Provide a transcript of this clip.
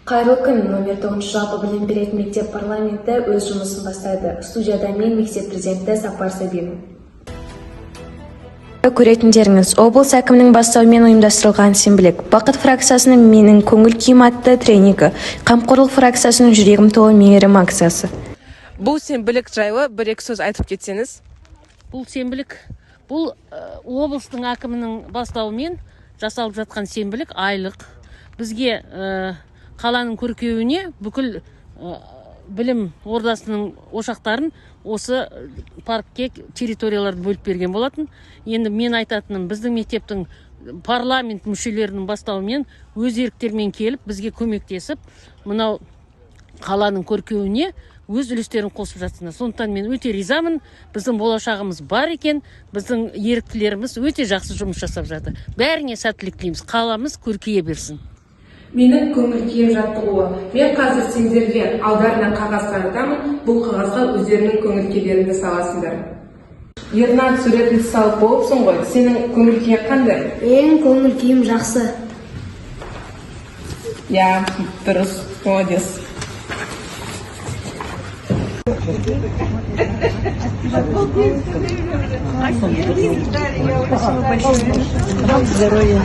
Қайырлы күн! Номер 9 жалпы білім беретін мектеп парламенті өз жұмысын бастады. Студияда мен, мектеп президенті Сапар Сабин. Көретіндеріңіз: облыс әкімінің бастауымен ұйымдастырылған сенбілік, Бақыт фракциясының «Менің көңіл күйім» атты тренингі, Қамқорлық фракциясының «Жүрегім толы мейірім» акциясы. Бұл сенбілік жайлы бір екі сөз айтып кетсеңіз. Бұл сенбілік, бұл облыстың әкімінің бастауымен жасалып жатқан сенбілік айлық. Бізге қаланың көркеюіне бүкіл білім ордасының ошақтарын осы паркке территорияларды бөліп берген болатын. Енді мен айтатыным, біздің мектептің парламент мүшелерінің бастауымен өз еріктерімен келіп, бізге көмектесіп, мынау қаланың көркеюіне өз үлестерін қосып жатсыңдар. Сондықтан мен өте ризамын. Біздің болашағымыз бар екен. Біздің еріктілеріміз өте жақсы жұмыс жасап жатыр. Бәріне сәттілік тілейміз, қаламыз көркейе берсін. «Менің көңіл күйім» жаттығуы. Мен қазір сендерге алдарына қағаз таратамын. Бұл қағазға өздерінің көңіл күйлеріңді саласыңдар. Ернат, суретіңді салып болыпсың ғой. Сенің көңіл күйің қандай? Менің көңіл күйім жақсы. Иә, дұрыс, молодец. Вам здоровья.